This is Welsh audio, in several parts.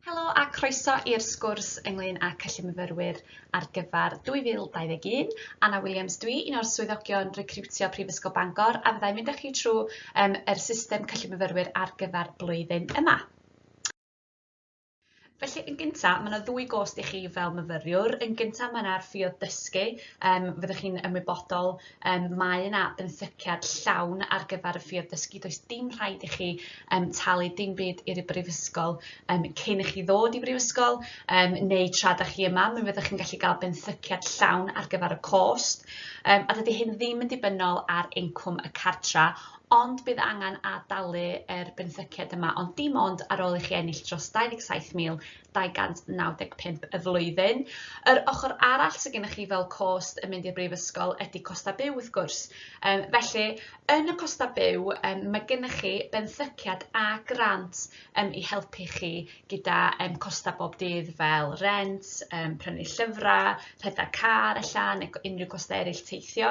Helo a croeso i'r sgwrs ynglyn â cyllid myfyrwyr ar gyfer 2021. Anna Williams dwi, un o'r swyddogion recriwtio Prifysgol Bangor, a fyddai'n mynd â chi trwy yr system cyllid myfyrwyr ar gyfer blwyddyn yma. Felly, yn gynta, mae yna ddwy gost i chi fel myfyriwr. Yn gynta, mae yna'r ffioedd dysgu. Fyddwch chi'n ymwybodol, mae yna benthyciad llawn ar gyfer y ffioedd dysgu. Does dim rhaid i chi talu dim byd i'r brifysgol cyn i chi ddod i brifysgol, neu tra da chi yma, mi fyddwch chi'n gallu cael benthyciad llawn ar gyfer y cost. A dydy hyn ddim yn dibynnol ar incwm y cartra, ond bydd angen ad-dalu yr benthyciad yma, ond dim ond ar ôl i chi ennill dros 27,295 y flwyddyn. Yr ochr arall sydd gennych chi fel cost yn mynd i'r brifysgol ydy costau byw wrth gwrs. Felly, yn y costau byw, mae gennych chi benthyciad a grant i helpu chi gyda costau bob dydd fel rent, prynu llyfrau, rhedeg car ella, neu unrhyw costau eraill teithio.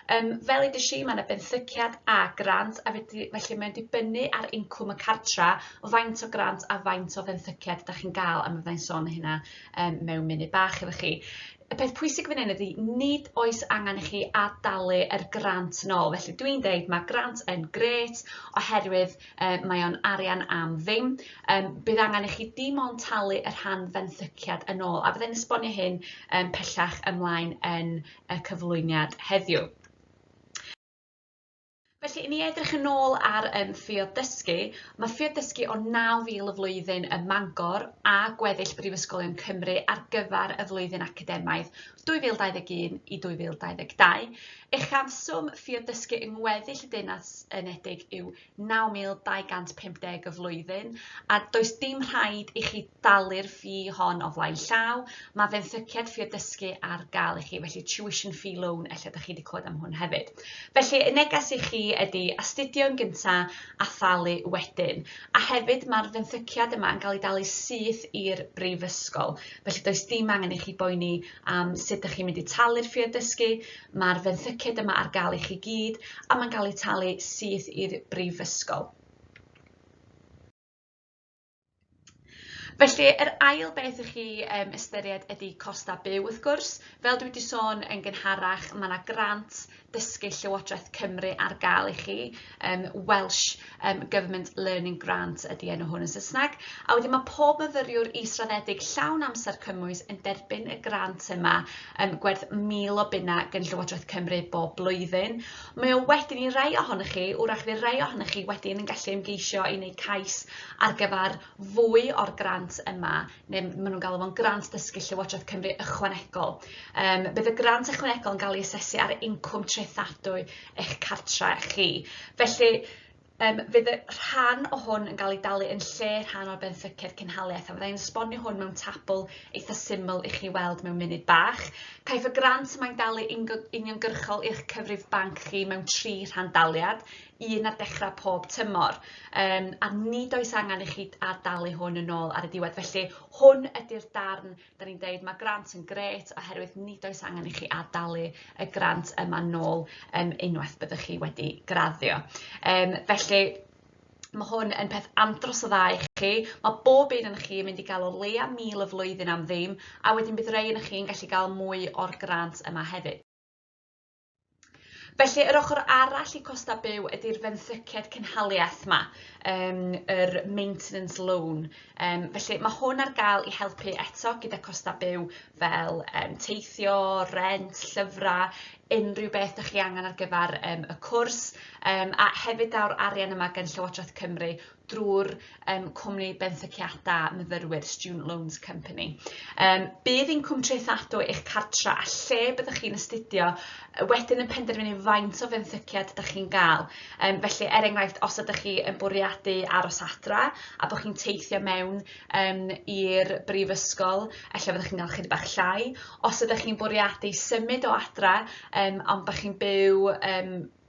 Fel udes i, mae yna benthyciad a grant, a felly mae'n dibynnu ar incwm y cartra, faint o grant a faint o fenthyciad da chi'n gael, a mi fyddai'n sôn hynna mewn munud bach efo chi. Y peth pwysig fan hyn ydy, nid oes angen i chi ad-dalu yr grant yn ôl. Felly dwi'n deud mae grant yn grêt oherwydd mae o'n arian am ddim. Bydd angen i chi dim ond talu y rhan fenthyciad yn ôl, a fyddai'n esbonio hyn pellach ymlaen yn y cyflwyniad heddiw. Felly, i ni edrych yn ôl ar ffioedd dysgu, mae ffioedd dysgu o 9,000 y flwyddyn ym Mangor a gweddill Brifysgolion Cymru ar gyfer y flwyddyn academaidd 2021 i 2022. Uchafswm ffioedd dysgu yng ngweddill y Deyrnas Unedig yw 9,250 y flwyddyn, a does dim rhaid i chi dalu'r ffi hon o flaen llaw. Mae fenthyciad ffioedd dysgu ar gael i chi, felly tuition fee loan, ella dach chi wedi clywed am hwn hefyd. Felly, y neges i chi ydy astudio yn gynta a thalu wedyn. A hefyd mae'r fenthyciad yma yn cael ei dalu syth i'r brifysgol, felly does dim angen i chi boeni am sut dach chi'n mynd i talu'r ffioedd dysgu. Mae'r fenthyciad yma ar gael i chi gyd a mae'n cael ei talu syth i'r brifysgol. Felly, yr ail beth i chi ystyried ydy costau byw, wrth gwrs. Fel dwi wedi sôn yn gynharach, mae yna grant dysgu Llywodraeth Cymru ar gael i chi. Welsh Government Learning Grant ydy enw hwn yn Saesneg. A wedyn mae pob myfyriwr israddedig llawn amser cymwys yn derbyn y grant yma gwerth 1,000 o bunnau gan Llywodraeth Cymru bob blwyddyn. Mae o wedyn i rai ohonoch chi, wrach fydd rai ohonoch chi wedyn yn gallu ymgeisio i wneud cais ar gyfer fwy o'r grant yma, neu maen nhw'n galw fo'n grant dysgu Llywodraeth Cymru ychwanegol. Bydd y grant ychwanegol yn cael ei asesu ar incwm trethadwy eich cartre chi. Felly, fydd y rhan o hwn yn cael ei dalu yn lle rhan o'r benthyciad cynhaliaeth, a fyddai'n esbonio hwn mewn tabl eitha syml i chi weld mewn munud bach. Caiff y grant yma'n dalu uniongyrchol i'ch cyfrif banc chi mewn 3 rhandaliad, un ar dechrau pob tymor, a nid oes angen i chi ad-dalu hwn yn ôl ar y diwedd. Felly, hwn ydy'r darn Da ni'n deud mae grant yn grêt oherwydd nid oes angen i chi ad-dalu y grant yma nôl unwaith byddwch chi wedi graddio. Felly, mae hwn yn peth andros o dda i chi. Mae bob un ohonoch chi yn mynd i gael o leia 1,000 y flwyddyn am ddim, a wedyn bydd rhai ohonoch chi'n gallu gael mwy o'r grant yma hefyd. Felly, yr ochr arall i costau byw ydy'r fenthyciad cynhaliaeth 'ma, yr maintenance loan. Felly, mae hwn ar gael i helpu eto gyda costau byw fel teithio, rent, llyfrau, unrhyw beth dach chi angen ar gyfer y cwrs. A hefyd daw'r arian yma gan Llywodraeth Cymru drwy'r cwmni benthyciadau myfyrwyr, Student Loans Company. Bydd incwm trethadwy eich cartra a lle byddwch chi'n astudio wedyn yn penderfynu faint o fenthyciad ydych chi'n gael. Felly, er enghraifft, os ydych chi yn bwriadu aros adra a bod chi'n teithio mewn i'r brifysgol, ella fyddwch chi'n cael chydig bach llai. Os ydych chi'n bwriadu symud o adra, ond bod chi'n byw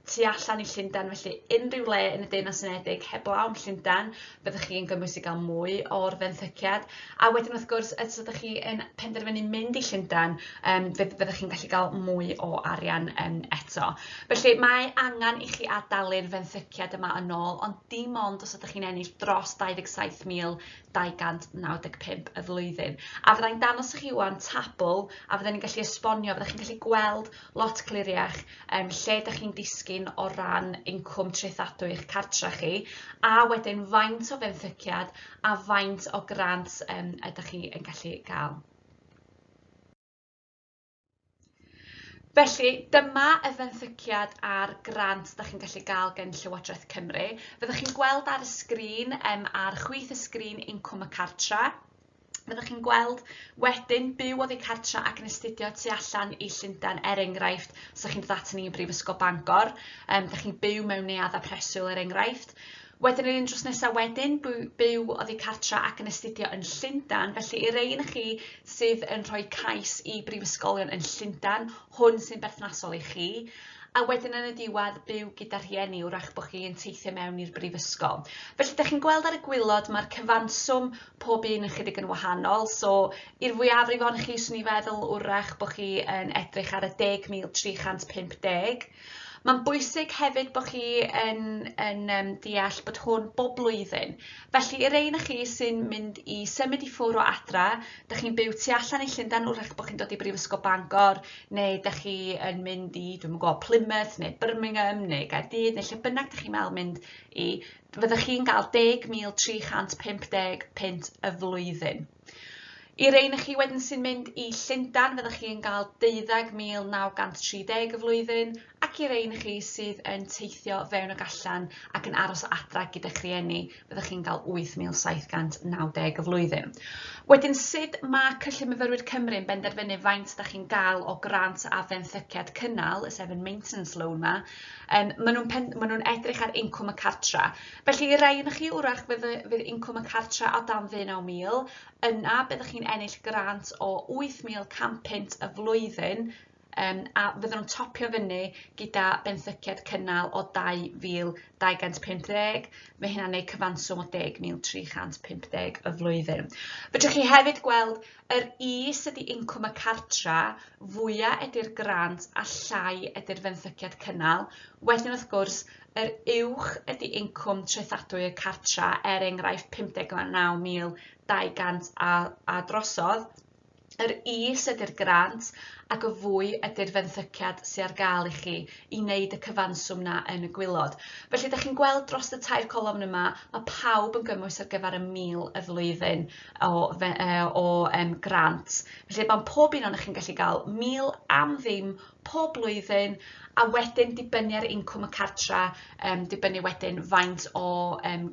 tu allan i Llundain, felly unrhyw le yn y Deyrnas Unedig heblaw am Llundain, byddwch chi yn gymwys i gael mwy o'r fenthyciad. A wedyn wrth gwrs, os ydych chi yn penderfynu mynd i Llundain, fyddwch chi'n gallu cael mwy o arian eto. Felly mae angen i chi ad-dalu'r fenthyciad yma yn ôl, ond dim ond os ydych chi'n ennill dros 27,295 y flwyddyn. A fyddai'n dangos i chi wan tabl, a fydden ni'n gallu esbonio, fyddech chi'n gallu gweld lot cliriach lle dych chi'n disgyn o ran incwm trethadwy eich cartra chi, a wedyn faint o fenthyciad a faint o grant ydych chi yn gallu gael. Felly, dyma y fenthyciad a'r grant da chi'n gallu gael gen Llywodraeth Cymru. Fyddwch chi'n gweld ar y sgrin, ar chwith y sgrin, incwm y cartra. Fyddwch chi'n gweld wedyn byw oddi cartra ac yn astudio tu allan i Llundain, er enghraifft, os ydych chi'n dod aton ni yn Brifysgol Bangor, dych chi'n byw mewn neuaddau preswyl, er enghraifft. Wedyn yr un drws nesaf wedyn, byw oddi cartra ac yn astudio yn Llundain, felly i rei chi sydd yn rhoi cais i brifysgolion yn Llundain, hwn sy'n berthnasol i chi. A wedyn yn y diwedd, byw gyda rhieni, wrach bod chi yn teithio mewn i'r brifysgol. Felly, da chi'n gweld ar y gwylod, mae'r cyfanswm pob un ychydig yn wahanol. So, i'r fwyafrif ohonych chi, swn i feddwl wrach bod chi yn edrych ar y 10,350. Mae'n bwysig hefyd bod chi yn, yn um, deall bod hwn bob blwyddyn. Felly, i'r ein chi sy'n mynd i symud i ffwrdd o adra, da chi'n byw tu allan i Llundain, wrach bod chi'n dod i Brifysgol Bangor, neu da chi yn mynd i, dwi'n gwybod, Plymouth, neu Birmingham, neu Gaerdydd, neu lle bynnag da chi'n meddwl mynd i, fyddwch chi'n gael 10,350 punt y flwyddyn. I'r ein chi wedyn sy'n mynd i Llundain, fyddwch chi'n cael 12,930 y flwyddyn, ac i'r ein chi sydd yn teithio fewn ac allan ac yn aros adra gyda'ch rhieni, fyddwch chi'n cael 8,790 y flwyddyn. Wedyn, sut mae Cyllid Myfyrwyr Cymru yn benderfynu faint da chi'n gael o grant a fenthyciad cynnal, y sef y maintenance loan ma, maen nhw'n ma nhw edrych ar incwm y cartra. Felly, i rai ohonoch chi, wrach fydd, fydd incwm y cartra o dan 19,000, yna byddwch chi'n ennill grant o 8,100 punt y flwyddyn, a fydden nhw'n topio fyny gyda benthyciad cynnal o 2,250. Mae hynna'n neud cyfanswm o 10,350 y flwyddyn. Fedrwch chi hefyd gweld yr is ydy incwm y cartra, fwya ydy'r grant a llai ydy'r fenthyciad cynnal. Wedyn wrth gwrs, Yr uwch ydy incwm trethadwy y cartra, er enghraifft 59,200 a drosodd, yr is ydy'r grant ac y fwy ydy'r fenthyciad sy ar gael i chi i wneud y cyfanswm 'na yn y gwilod. Felly, dach chi'n gweld dros y tair colofn yma, mae pawb yn gymwys ar gyfer y 1,000 y flwyddyn o o grant. Felly, mae pob un ohonoch chi'n gallu gael 1,000 am ddim pob blwyddyn, a wedyn dibynnu ar incwm y cartra, dibynnu wedyn faint o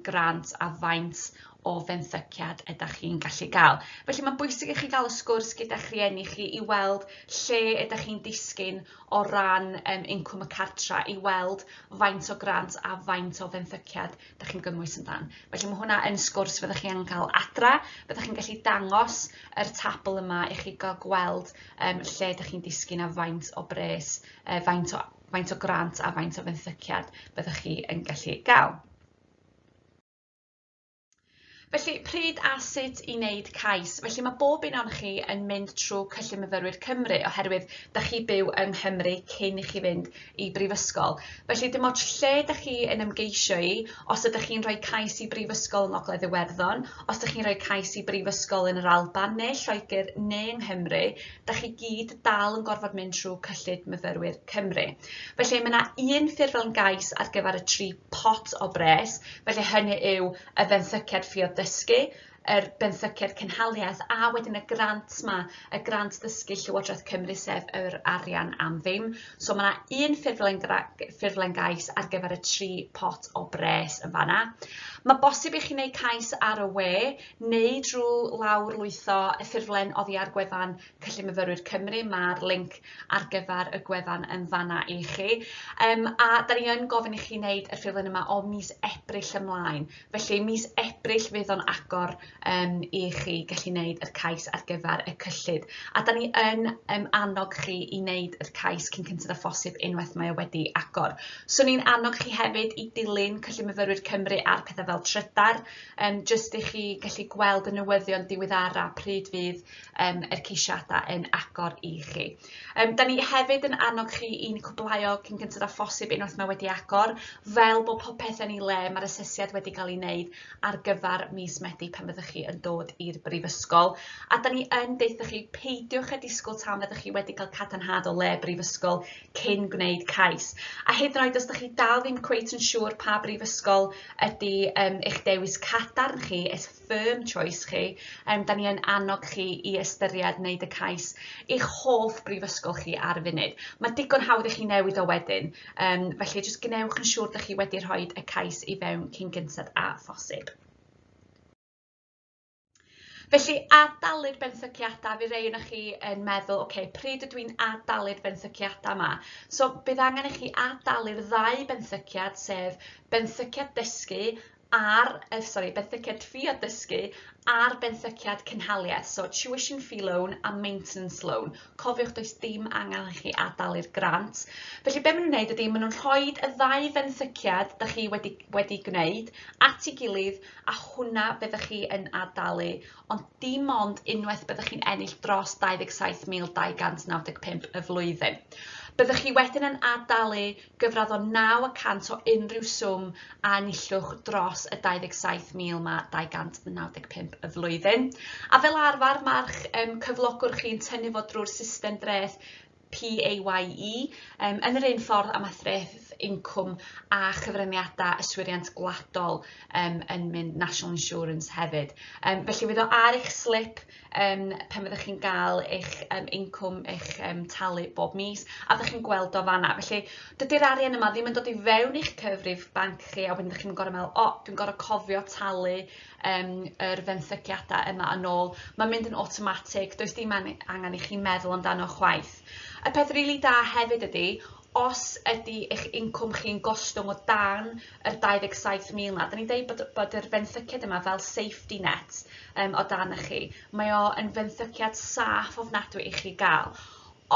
grant a faint o fenthyciad ydych chi'n gallu gael. Felly mae'n bwysig i chi gael y sgwrs gyda'ch rhieni chi i weld lle ydych chi'n disgyn o ran incwm y cartra, i weld faint o grant a faint o fenthyciad dach chi'n gymwys amdan. Felly mae hwnna yn sgwrs fyddwch chi angen cael adra, byddwch chi'n gallu dangos yr tabl yma i chi gael gweld lle dach chi'n disgyn a faint o bres, faint o, faint o grant a faint o fenthyciad byddwch chi yn gallu gael. Felly, pryd a sut i wneud cais? Felly, mae bob un ohonoch chi yn mynd trwy Cyllid Myfyrwyr Cymru oherwydd dach chi byw yng Nghymru cyn i chi fynd i brifysgol. Felly, dim ots lle dach chi yn ymgeisio i, os ydych chi'n rhoi cais i brifysgol yng Ngogledd Iwerddon, os ydych chi'n rhoi cais i brifysgol yn yr Alban neu Lloegr neu yng Nghymru, dach chi gyd dal yn gorfod mynd trwy Cyllid Myfyrwyr Cymru. Felly, mae yna un ffurflen gais ar gyfer y tri pot o bres, felly hynny yw y benthyciad ffioedd dysgu, yr benthyciad cynhaliaeth a wedyn y grant 'ma, y grant dysgu Llywodraeth Cymru sef yr arian am ddim. So mae yna un ffurflen, ffurflen gais ar gyfer y tri pot o bres yn fanna. Mae bosib i chi wneud cais ar y we neu drwy lawr lwytho y ffurflen oddi ar gwefan Cyllid Myfyrwyr Cymru, mae'r linc ar gyfer y gwefan yn fanna i chi. A da ni yn gofyn i chi wneud y ffurflen yma o mis Ebrill ymlaen. Felly mis Ebrill fydd o'n agor um, i chi gallu wneud yr cais ar gyfer y cyllid. A da ni yn um, annog chi i wneud yr cais cyn cynted â phosib unwaith mae o wedi agor. So ni'n annog chi hefyd i dilyn Cyllid Myfyrwyr Cymru ar pethau fel Trydar, um, jyst i chi gallu gweld y newyddion diweddara pryd fydd um, yr ceisiadau yn agor i chi. Um, da ni hefyd yn annog chi i'n cwblhau o cyn gynted â phosib unwaith mae wedi agor, fel bod popeth yn ei le, mae'r asesiad wedi cael ei wneud ar gyfer mis Medi pan fyddwch chi yn dod i'r brifysgol. A da ni yn deutha chi, peidiwch â disgwyl tan fyddwch chi wedi cael cadarnhad o le brifysgol cyn gwneud cais. A hyd yn oed os da chi dal ddim cweit yn siŵr pa brifysgol ydy um, eich dewis cadarn chi, eich firm choice chi, um, da ni yn annog chi i ystyried wneud y cais i'ch hoff brifysgol chi ar y funud. Mae digon hawdd i chi newid o wedyn, um, felly jyst gwnewch yn siŵr da chi wedi rhoi y cais i fewn cyn gynted â phosib. Felly, ad-dalu'r benthyciadau, fi rei ohonoch chi yn meddwl, oce, okay, pryd ydw i'n ad-dalu'r benthyciadau yma? So, bydd angen i chi ad-dalu'r ddau benthyciad, sef benthyciad dysgu a'r, uh, sorry, benthyciad ffioedd dysgu a'r benthyciad cynhaliaeth, so tuition fee loan a maintenance loan. Cofiwch, does dim angen i chi ad-dalu'r grant. Felly, be maen nhw'n wneud ydy, maen nhw'n rhoi y ddau fenthyciad da chi wedi, wedi gwneud at ei gilydd, a hwnna fyddwch chi yn ad-dalu, ond dim ond unwaith byddwch chi'n ennill dros 27,295 y flwyddyn. Byddwch chi wedyn yn ad-dalu gyfradd o 9% o unrhyw swm a enillwch dros y 27,000 ma 295 y flwyddyn. A fel arfer mae'ch um, cyflogwr chi'n tynnu fo drwy'r system dreth PAYE, um, yn yr un ffordd a mae threth incwm a chyfraniadau yswiriant gwladol um, yn mynd National Insurance hefyd. Um, felly fydd o ar eich slip um, pan fyddwch chi'n gael eich um, incwm, eich um, talu bob mis, a fyddwch chi'n gweld o fanna. Felly dydy'r arian yma ddim yn dod i fewn i'ch cyfrif banc chi, a wedyn ydych chi'n gorfod meddwl, o, oh, dwi'n gorfod cofio talu um, yr fenthyciadau yma yn ôl. Mae'n mynd yn automatic, does dim angen i chi meddwl amdano chwaith. Y peth rili really da hefyd ydy, os ydy eich incwm chi'n gostwng o dan yr 27,000 na, da ni'n dweud bod, bod yr fenthyciad yma fel safety net um, o dan chi. Mae o yn fenthyciad saff ofnadwy i chi gael.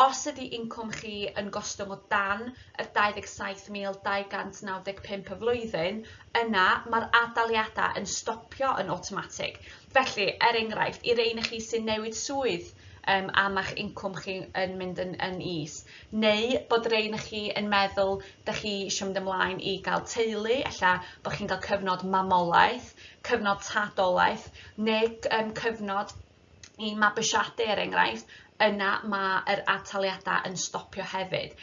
Os ydy incwm chi yn gostwng o dan yr 27,295 y flwyddyn, yna mae'r ad-daliadau yn stopio yn awtomatig. Felly, er enghraifft, i rei chi sy'n newid swydd um, a ma'ch incwm chi yn mynd yn, yn is, neu bod rei chi yn meddwl da chi eisiau mynd ymlaen i gael teulu, ella bod chi'n cael cyfnod mamolaeth, cyfnod tadolaeth, neu um, cyfnod i mabwysiadu er enghraifft, yna mae'r ad-taliadau yn stopio hefyd.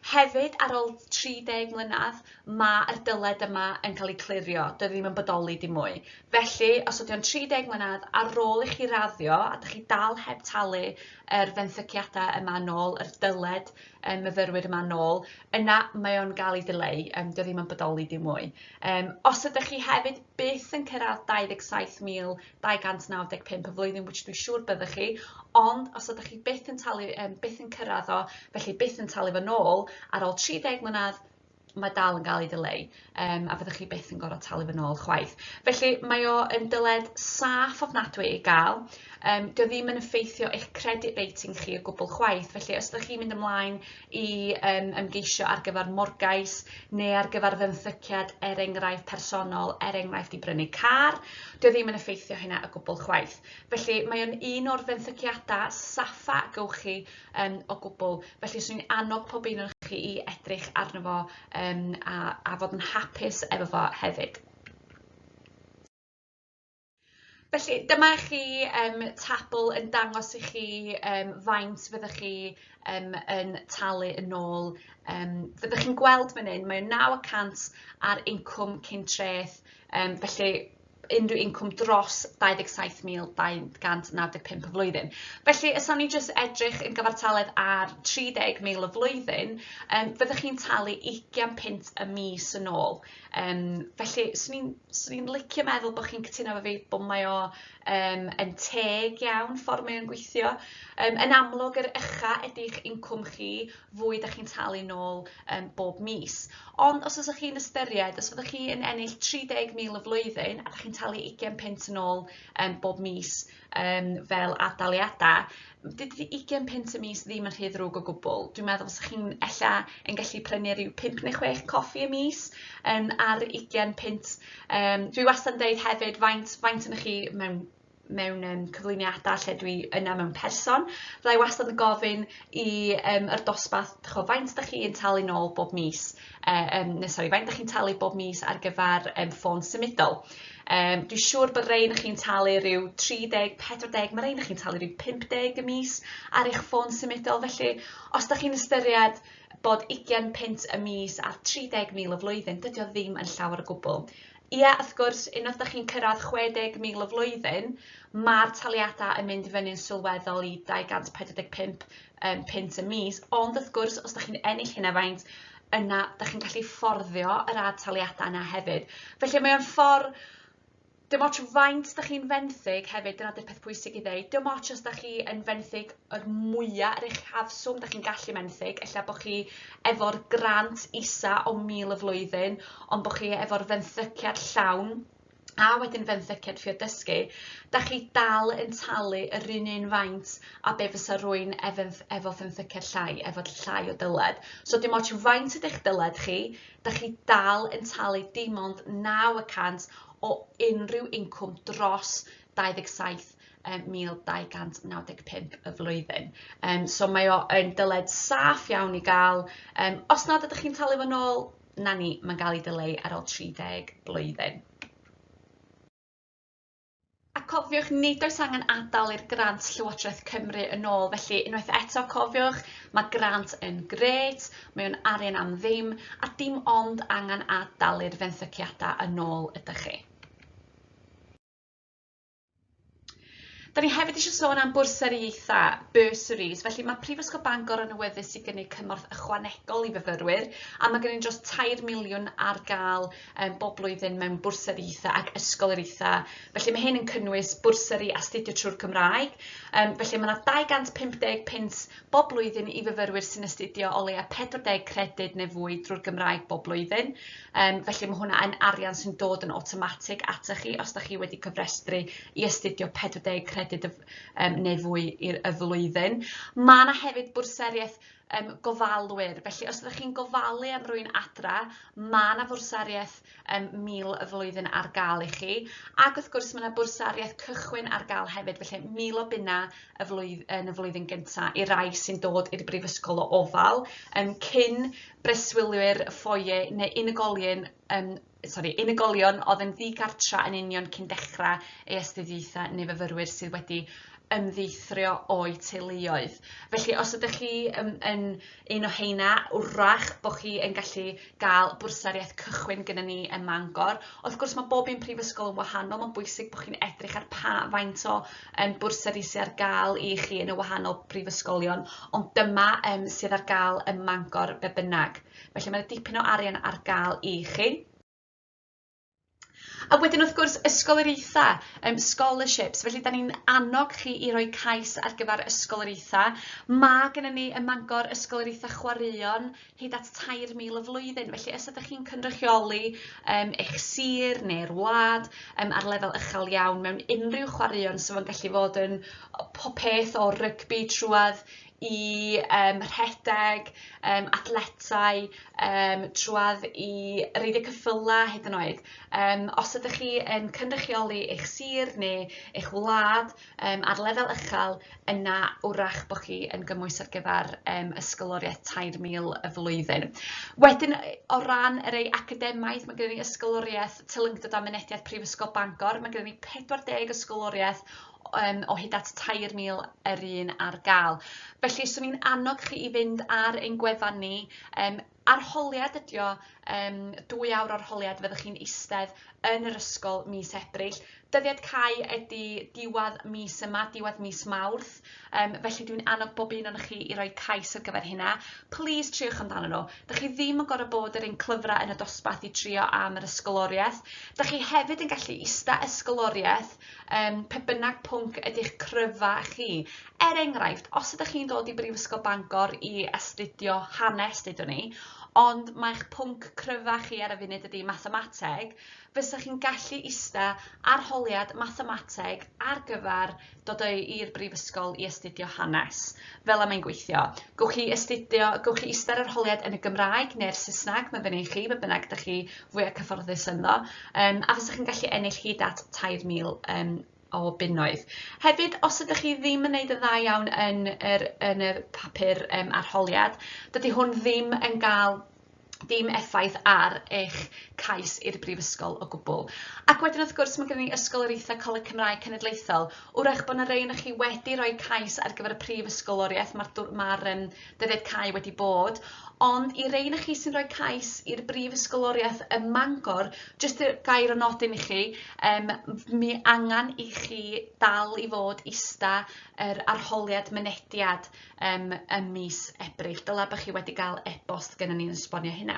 Hefyd, ar ôl 30 mlynedd, mae'r dyled yma yn cael ei clirio, dydy ddim yn bodoli dim mwy. Felly, os ydy o'n 30 mlynedd ar ôl i chi raddio, a dych chi dal heb talu yr fenthyciadau yma nôl, yr dyled y myfyrwyr yma nôl, yna mae o'n gael ei ddileu, um, dydy ddim yn bodoli dim mwy. Um, os ydych chi hefyd byth yn cyrraedd 27,000 295 y flwyddyn, which dwi'n siŵr byddwch chi, ond os ydych chi byth yn talu, um, byth yn cyrraedd o, felly byth yn talu fo nôl, ar ôl 30 mlynedd, mae dal yn gael ei ddileu, um, a fyddwch chi byth yn gorfod talu fo nôl chwaith. Felly mae o yn dyled saff ofnadwy i gael. Um, dio ddim yn effeithio eich credit rating chi o gwbl chwaith, felly os ydych chi'n mynd ymlaen i um, ymgeisio ar gyfer morgais neu ar gyfer fenthyciad er enghraifft personol, er enghraifft i brynu car, dio ddim yn effeithio hynna o gwbl chwaith. Felly mae o'n un o'r fenthyciadau saffa gywch chi um, o gwbl. Felly swn i'n annog pob un o'r chi i edrych arno fo um, a, a fod yn hapus efo fo hefyd. Felly, dyma chi um, tabl yn dangos i chi um, faint fyddwch chi um, yn talu yn ôl. Um, fyddwch chi'n gweld fan hyn, mae 9% ar incwm cyn treth, um, felly unrhyw incwm dros 27,295 y flwyddyn. Felly, os o'n i jyst edrych yn gyfartaledd ar 30,000 y flwyddyn, um, fyddwch chi'n talu 20 punt y mis yn ôl. Um, felly, swn i'n swn i'n licio meddwl bod chi'n cytuno efo fi bod mae o um, yn teg iawn ffordd mae o'n gweithio. Um, yn amlwg, yr ucha ydy'ch incwm chi, fwy da chi'n talu nôl um, bob mis. Ond os ydych chi'n ystyried, os fyddwch chi yn ennill 30,000 y flwyddyn a da chi'n talu talu 20 punt yn ôl um, bob mis um, fel ad-daliadau, dydy 20 punt y mis ddim yn rhy ddrwg o gwbl. Dwi'n meddwl fysa chi'n ella yn gallu prynu rhyw 5 neu 6 coffi y mis um, ar 20 punt. Um, dwi wastad yn deud hefyd faint, faint yn chi mewn mewn um, cyflwyniadau lle dwi yna mewn person. Fydda i wastad yn gofyn i um, yr dosbarth, chwa, faint da chi yn talu nôl bob mis, uh, um, neu sori, faint da chi'n talu bob mis ar gyfer um, ffôn symudol. Um, dwi'n siŵr bod rei chi'n talu rhyw 30, 40, mae rei chi'n talu rhyw 50 y mis ar eich ffôn symudol. Felly, os da chi'n ystyried bod 20 punt y mis ar 30,000 y flwyddyn, dydy o ddim yn llawer o gwbl. Ie, wrth gwrs, unwaith da chi'n cyrraedd 60,000 y flwyddyn, mae'r taliadau yn mynd i fyny'n sylweddol i 245 um, punt y mis, ond wrth gwrs, os da chi'n ennill hynna faint, yna da chi'n gallu fforddio yr ad-taliadau yna hefyd. Felly mae o'n ffordd, dim ots faint da chi'n fenthyg hefyd, dyna di'r peth pwysig i ddeud, dim ots os da chi yn fenthyg yr mwyaf, yr uchafswm da chi'n gallu menthyg, ella bod chi efo'r grant isa o 1,000 y flwyddyn, ond bod chi efo'r fenthyciad llawn, a wedyn fenthyciad ffioedd dysgu, da chi dal yn talu yr un un faint a be fysa rwy'n efo fenthyciad llai, efo llai o dyled. So dim ots faint ydych dyled chi, da chi dal yn talu dim ond 9% o unrhyw incwm dros 27,295 y flwyddyn. Um, so mae o yn dyled saff iawn i gael. Um, os nad ydych chi'n talu fo nôl, na ni, mae'n gael ei dileu ar ôl 30 blwyddyn. A cofiwch, nid oes angen adael i'r grant Llywodraeth Cymru yn ôl, felly unwaith eto cofiwch, mae grant yn grêt, mae o'n arian am ddim, a dim ond angen ad-dalu'r fenthyciadau yn ôl ydych chi. Da ni hefyd eisiau sôn am bwrsariaethau, bursaries. Felly mae Prifysgol Bangor yn awyddus i gynnig cymorth ychwanegol i fyfyrwyr, a mae gen i dros 3 miliwn ar gael um, bob blwyddyn mewn bwrsariaethau ac ysgoloriaethau. Felly mae hyn yn cynnwys bwrsari astudio trwy'r Cymraeg. Um, felly mae yna 250 punt bob blwyddyn i fyfyrwyr sy'n astudio o leia 40 credyd neu fwy drwy'r Gymraeg bob blwyddyn. Um, felly mae hwnna yn arian sy'n dod yn awtomatig atoch chi os da chi wedi cyfrestru i astudio 40 credyd y, um, neu fwy i'r y flwyddyn. Mae yna hefyd bwrseriaeth um, gofalwyr. Felly os ydych chi'n gofalu am rwy'n adra, mae yna fwrsariaeth um, 1,000 y flwyddyn ar gael i chi. Ac wrth gwrs mae yna bwrsariaeth cychwyn ar gael hefyd, felly 1,000 o bunna y flwydd, yn y flwyddyn gyntaf i rai sy'n dod i'r brifysgol o ofal, um, cyn breswylwyr ffoie neu unigolion, um, sorry, unigolion oedd yn ddigartra yn union cyn dechrau eu astudiaethau neu fyfyrwyr sydd wedi ymddeithrio o'u teuluoedd. Felly os ydych chi yn, yn un o heina, wrach bod chi yn gallu gael bwrsariaeth cychwyn gyda ni ym Mangor. Wrth gwrs mae bob un prifysgol yn wahanol, mae'n bwysig bod chi'n edrych ar pa faint o um, bwrsari sydd ar gael i chi yn y wahanol brifysgolion, ond dyma um, sydd ar gael ym Mangor be bynnag. Felly mae dipyn o arian ar gael i chi. A wedyn wrth gwrs ysgoloriaethau, um, scholarships, felly da ni'n annog chi i roi cais ar gyfer ysgoloriaethau. Mae gennym ni ym Mangor ysgoloriaethau chwaraeon hyd at 3,000 y flwyddyn, felly os ydych chi'n cynrychioli um, eich sir neu'r wlad um, ar lefel uchel iawn mewn unrhyw chwaraeon, so fo'n gallu fod yn pob peth o rygbi trwad i um, rhedeg, um, athletau, um, trwad i reidio ceffylau hyd yn oed. Um, os ydych chi yn cynrychioli eich sir neu eich wlad um, ar lefel uchel, yna wrach bod chi yn gymwys ar gyfer um, ysgoloriaeth 3,000 y flwyddyn. Wedyn, o ran yr ei academaidd, mae gennym ni ysgoloriaeth Teilyngdod a Mynediad Prifysgol Bangor. Mae gennym ni 40 ysgoloriaeth um, o hyd at 3,000 yr un ar gael. Felly, swn i'n annog chi i fynd ar ein gwefan ni. Um, arholiad ydi o, um, 2 awr arholiad fyddwch chi'n eistedd yn yr ysgol mis Ebrill. Dyddiad cau ydy diwedd mis yma, diwedd mis Mawrth, um, felly dwi'n annog bob un ohonoch chi i roi cais ar gyfer hynna. Please triwch amdano nhw. Dych chi ddim yn gorfod bod yr un clyfra yn y dosbarth i trio am yr ysgoloriaeth. Dych chi hefyd yn gallu ista ysgoloriaeth um, pe bynnag pwnc ydy'ch cryfa chi. Er enghraifft, os ydych chi'n dod i Brifysgol Bangor i astudio hanes, dydw ni, ond mae'ch pwnc cryfa chi ar y funud ydy mathemateg, fysa chi'n gallu ista arholiad mathemateg ar gyfer dod i'r brifysgol i astudio hanes. Fel 'na mae'n gweithio. Gewch chi astudio, gewch chi ista'r arholiad yn y Gymraeg neu'r Saesneg, mae fyny i chi, be bynnag dych chi fwya cyfforddus ynddo, a fysa chi'n gallu ennill hyd at 3,000 o bunnoedd. Hefyd, os ydych chi ddim yn neud yn dda iawn yn yr, yn y papur arholiad, dydy hwn ddim yn gael dim effaith ar eich cais i'r brifysgol o gwbl. Ac wedyn wrth gwrs mae gennym ni Ysgoloriaethau Coleg Cymraeg Cenedlaethol. Wrach bod yna rei ohonoch chi wedi rhoi cais ar gyfer y prif ysgoloriaeth, mae'r ma dyddiad cau wedi bod, ond i rei ohonoch chi sy'n rhoi cais i'r brif ysgoloriaeth ym Mangor, jyst gair o nodyn i chi, mi angen i chi dal i fod ista yr arholiad mynediad ym mis Ebrill. Dylai bod chi wedi cael e-bost gennym ni'n esbonio hynna.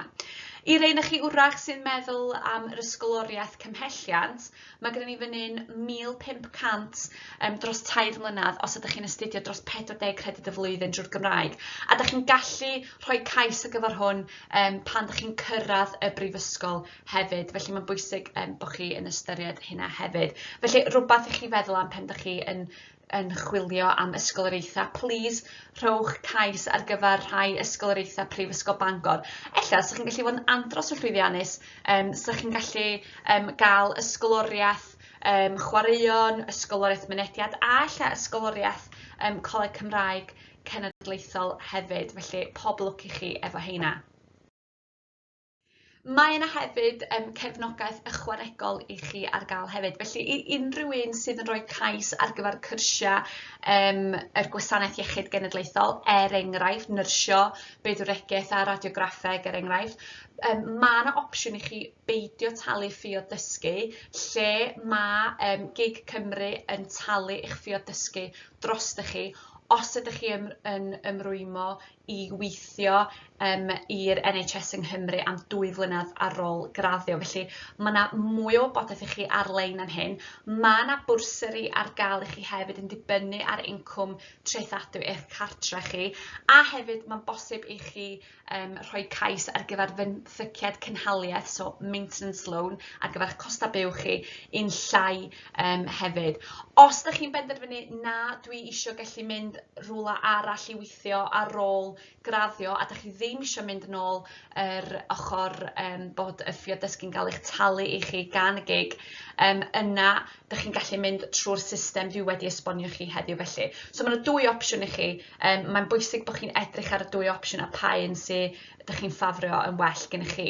I rei ohonoch chi wrach sy'n meddwl am yr ysgoloriaeth cymhelliant, mae gennym ni fan hyn 1,500 dros 3 mlynedd os ydych chi'n astudio dros 40 credyd y flwyddyn drwy'r Gymraeg. A dych chi'n gallu rhoi cais ar gyfer hwn pan dych chi'n cyrraedd y brifysgol hefyd. Felly mae'n bwysig bod chi yn ystyried hynna hefyd. Felly rhywbeth i chi feddwl am pan dych chi yn chwilio am ysgoloriaethau, plîs rhowch cais ar gyfer rhai ysgoloriaethau Prifysgol Bangor. Ella, 'sa chi'n gallu bod yn andros o llwyddiannus, 'sa chi'n gallu gael ysgoloriaeth chwaraeon, ysgoloriaeth mynediad, a ella ysgoloriaeth Coleg Cymraeg Cenedlaethol hefyd. Felly, pob lwc i chi efo heina. Mae yna hefyd cefnogaeth ychwanegol i chi ar gael hefyd. Felly i unrhyw un sydd yn rhoi cais ar gyfer cyrsiau yr Gwasanaeth Iechyd Genedlaethol, er enghraifft, nyrsio, bydwreigiaeth a radiograffeg, er enghraifft, mae yna opsiwn i chi beidio talu ffioedd dysgu, lle mae gig Cymru yn talu eich ffioedd dysgu drostoch chi, os ydych chi yn ymrwymo i weithio i'r NHS yng Nghymru am 2 flynedd ar ôl graddio. Felly mae 'na mwy o wybodaeth i chi ar-lein am hyn. Mae 'na bwrsari ar gael i chi hefyd yn dibynnu ar incwm trethadwy eich cartre chi, a hefyd mae'n bosib i chi rhoi cais ar gyfer fenthyciad cynhaliaeth, so maintenance loan, ar gyfer eich costau byw chi yn llai hefyd. Os ydych chi'n benderfynu na dwi isio gallu mynd rhywle arall i weithio ar ôl graddio a dach chi ddim isio mynd yn ôl yr ochr bod y ffioedd dysgu'n cael eich talu i chi gan y gig, yna dach chi'n gallu mynd trwy'r system dwi wedi esbonio chi heddiw felly. So ma' 'na dwy opsiwn i chi, mae'n bwysig bod chi'n edrych ar y dwy opsiwn a pa un sy dach chi'n ffafrio yn well gennych chi.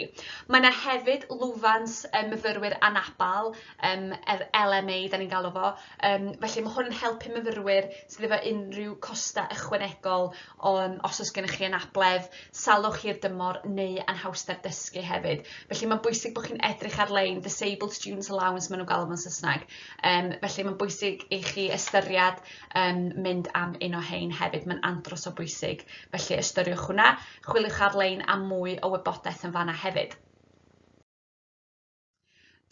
Mae 'na hefyd lwfans myfyrwyr anabal, yr LMA 'dan ni'n galw fo, felly ma' hwn yn helpu myfyrwyr sydd efo unrhyw costau ychwanegol o, os oes gennych chi anabledd, salwch hir dymor neu anhawster dysgu hefyd. Felly mae'n bwysig bod chi'n edrych ar-lein, Disabled Students Allowance maen nhw'n galw fo'n Saesneg. Felly mae'n bwysig i chi ystyried mynd am un o hein hefyd, mae'n andros o bwysig. Felly ystyriwch hwnna, chwiliwch ar-lein am mwy o wybodaeth yn fanna hefyd.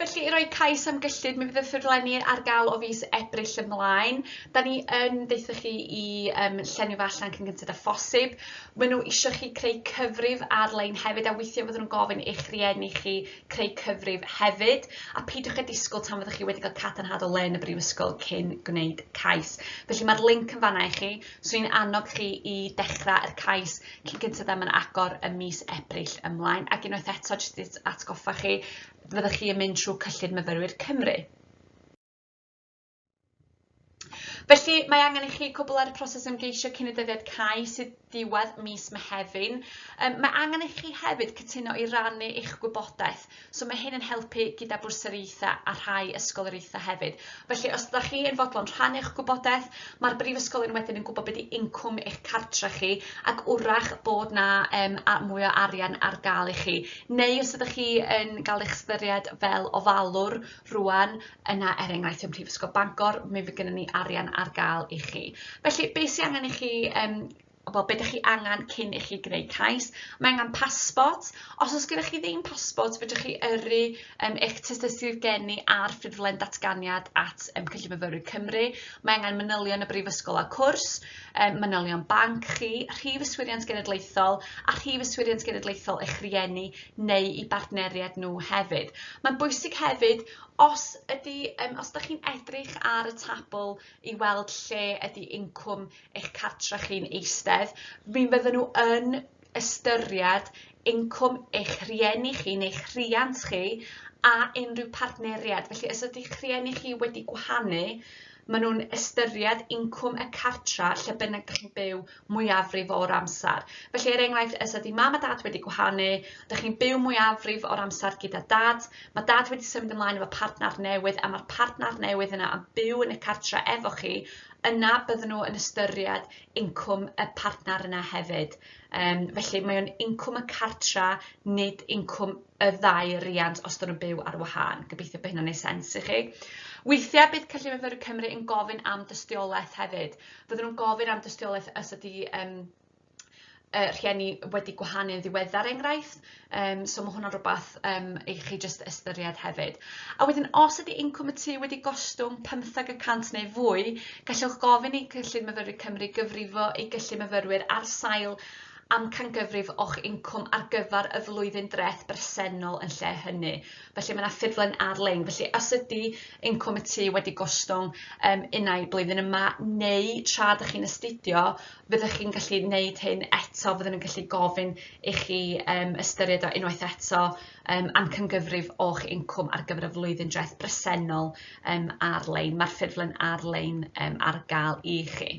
Felly, i roi cais am gyllid, mi fydd y ffurflenni ar gael o fis Ebrill ymlaen. Da ni yn deutha chi i llenwi fo allan cyn gynted â phosib. Maen nhw isio chi creu cyfrif ar-lein hefyd, a weithiau fydden nhw'n gofyn i'ch rhieni chi creu cyfrif hefyd. A peidiwch â disgwyl tan fyddwch chi wedi cael cadarnhad o le yn y brifysgol cyn gwneud cais. Felly mae'r linc yn fanna i chi. Swn i'n annog chi i dechrau yr cais cyn gynted â mae'n agor ym mis Ebrill ymlaen. Ac unwaith eto, jyst i atgoffa chi, fyddwch chi yn mynd trwy Cyllid Myfyrwyr Cymru. Felly, mae angen i chi cwblhau'r proses ymgeisio cyn y dyddiad cau sydd diwedd mis Mehefin. Mae angen i chi hefyd cytuno i rannu eich gwybodaeth. So mae hyn yn helpu gyda bwrsariaethau a rhai ysgoloriaethau hefyd. Felly os ydych chi yn fodlon rhannu eich gwybodaeth, mae'r brifysgolion wedyn yn gwybod beth ydy incwm eich cartre chi ac wrach bod 'na mwy o arian ar gael i chi. Neu os ydych chi yn gael eich ystyried fel ofalwr rŵan, yna er enghraifft ym Mhrifysgol Bangor, mi fydd gennym ni arian ar gael i chi. Felly, beth sydd angen i chi wel, be dych chi angen cyn i chi gwneud cais. Mae angen pasbort. Os oes gennych chi ddim pasbort, fedrwch chi yrru eich tystysgrif geni a'r ffurflen datganiad at Cynllun Myfyrwyr Cymru. Mae angen manylion y brifysgol a cwrs, manylion banc chi, rhif yswiriant genedlaethol a rhif yswiriant genedlaethol eich rhieni neu i bartneriaid nhw hefyd. Mae'n bwysig hefyd, os ydy, os ydych chi'n edrych ar y tabl i weld lle ydy incwm eich cartre chi'n eistedd, mi fydden nhw yn ystyried incwm eich rhieni chi neu'ch rhiant chi a unrhyw partneriaid. Felly, os ydy'ch rhieni chi wedi gwahanu, maen nhw'n ystyried incwm y cartra lle bynnag dych chi'n byw mwyafrif o'r amser. Felly, er enghraifft, os ydy mam a dad wedi gwahanu, dych chi'n byw mwyafrif o'r amser gyda dad, mae dad wedi symud ymlaen efo partner newydd a mae'r partner newydd yna yn byw yn y cartra efo chi, yna bydden nhw yn ystyried incwm y partner yna hefyd. Felly mae o'n incwm y cartra, nid incwm y ddau riant os dyn nhw'n byw ar wahân. Gobeithio bod hynna'n neud sens i chi. Weithiau bydd Cyllid Myfyrwyr Cymru yn gofyn am dystiolaeth hefyd. Fydden nhw'n gofyn am dystiolaeth os ydy rhieni wedi gwahanu yn ddiweddar enghraifft. So mae hwnna'n rhywbeth i chi jyst ystyried hefyd. A wedyn, os ydy incwm y tŷ wedi gostwng 15% neu fwy, gallwch gofyn i Cyllid Myfyrwyr Cymru gyfrifo ei gyllid myfyrwyr ar sail amcangyfrif o'ch incwm ar gyfer y flwyddyn dreth bresennol yn lle hynny. Felly mae yna ffurflen ar-lein. Felly os ydy incwm y tŷ wedi gostwng unai blwyddyn yma neu tra ydych chi'n astudio, fyddwch chi'n gallu gwneud hyn eto, fydden nhw'n gallu gofyn i chi ystyried o unwaith eto amcangyfrif o'ch incwm ar gyfer y flwyddyn dreth bresennol ar-lein. Mae'r ffurflen ar-lein ar gael i chi.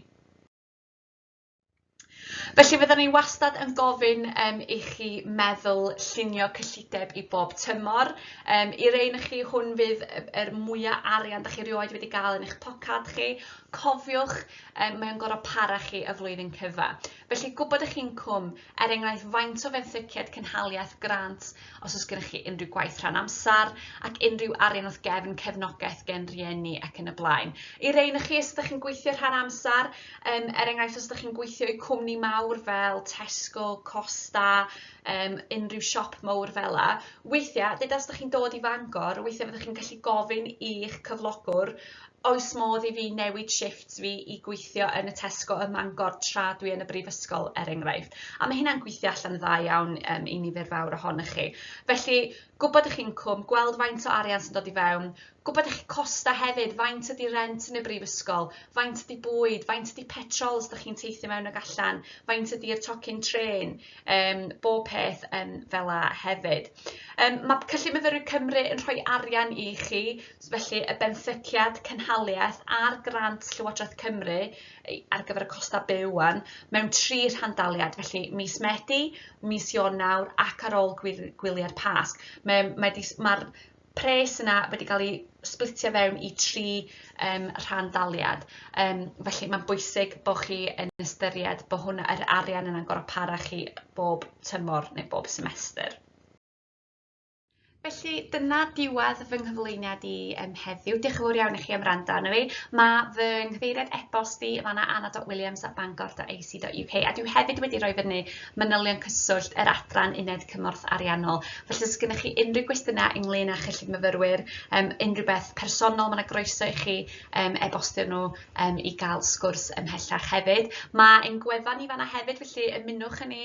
Felly fydden ni wastad yn gofyn i chi meddwl llunio cyllideb i bob tymor. I rei ohonoch chi, hwn fydd yr mwya arian dach chi erioed wedi gael yn eich pocad chi. Cofiwch, mae o'n gorfod para chi y flwyddyn cyfa. Felly gwybod eich incwm, er enghraifft faint o fenthyciad cynhaliaeth grant, os oes gennych chi unrhyw gwaith rhan amser, ac unrhyw arian wrth gefn, cefnogaeth gen rieni ac yn y blaen. I rei ohonoch chi, os ydych chi'n gweithio rhan amser, er enghraifft os ydych chi'n gweithio i cwmni mawr fel Tesco, Costa, unrhyw siop mawr fel 'na, weithiau, deuda os ydych chi'n dod i Fangor, weithiau fyddwch chi'n gallu gofyn i'ch cyflogwr, oes modd i fi newid shifts fi i gweithio yn y Tesco ym Mangor tra dwi yn y brifysgol, er enghraifft. A mae hynna'n gweithio allan yn dda iawn i nifer fawr ohonoch chi. Felly, gwybod eich incwm, gweld faint o arian sy'n dod i fewn, gwybod eich costau hefyd, faint ydy rent yn y brifysgol, faint ydy bwyd, faint ydy petrol os ydych chi'n teithio mewn ag allan, faint ydy'r tocyn trên, bob peth fel 'na hefyd. Mae Cyllid Myfyrwyr Cymru yn rhoi arian i chi, felly y benthyciad cynhaliaeth a'r grant Llywodraeth Cymru ar gyfer y costau byw wan, mewn 3 rhandaliad, felly mis Medi, mis Ionawr ac ar ôl gwyliau'r Pasg. Mae'r pres yna wedi cael ei splitio fewn i 3 rhandaliad. Felly mae'n bwysig bod chi yn ystyried bod hwnna, yr arian yna'n gorfod para chi bob tymor neu bob semester. Felly dyna diwedd fy nghyflwyniad i heddiw. Diolch yn fawr iawn i chi am wrando arno fi. Mae fy nghyfeiriad e-bost i fan'na anna.williams@bangor.ac.uk a dwi hefyd wedi rhoi fyny manylion cyswllt yr adran Uned Cymorth Ariannol. Felly os gennych chi unrhyw gwestiynau ynglyn â chyllid myfyrwyr, unrhyw beth personol, mae 'na groeso i chi e-bostio nhw i gael sgwrs ymhellach hefyd. Mae ein gwefan ni fan'na hefyd, felly ymunwch â ni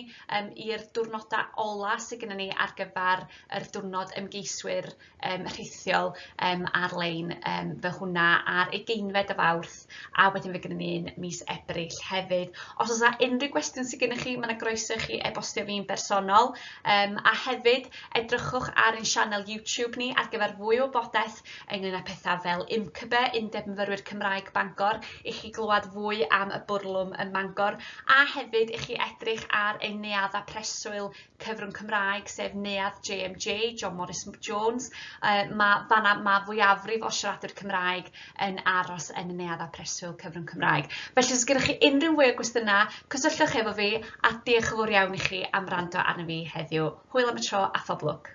i'r diwrnodau ola sydd gennym ni ar gyfer yr diwrnod ymgeiswyr rhithiol ar-lein, fe hwnna ar ugeinfed o Fawrth, a wedyn fe gynnon ni un mis Ebrill hefyd. Os oes 'na unrhyw gwestiwn sydd gennych chi, mae 'na groeso i chi e-bostio fi'n bersonol, a hefyd edrychwch ar ein sianel YouTube ni ar gyfer fwy o wybodaeth ynglyn â pethau fel UMCB, Undeb Myfyrwyr Cymraeg Bangor, i chi glywed fwy am y bwrlwm ym Mangor, a hefyd i chi edrych ar ein neuaddau preswyl cyfrwng Cymraeg, sef Neuadd JMJ, John Morris Jones. Mae fan'na, mae fwyafrif o siaradwyr Cymraeg yn aros yn y neuaddau preswyl cyfrwng Cymraeg. Felly os gennych chi unrhyw fwy o gwestiynau, cysylltwch efo fi, a diolch yn fawr iawn i chi am wrando arno fi heddiw. Hwyl am y tro a phob lwc.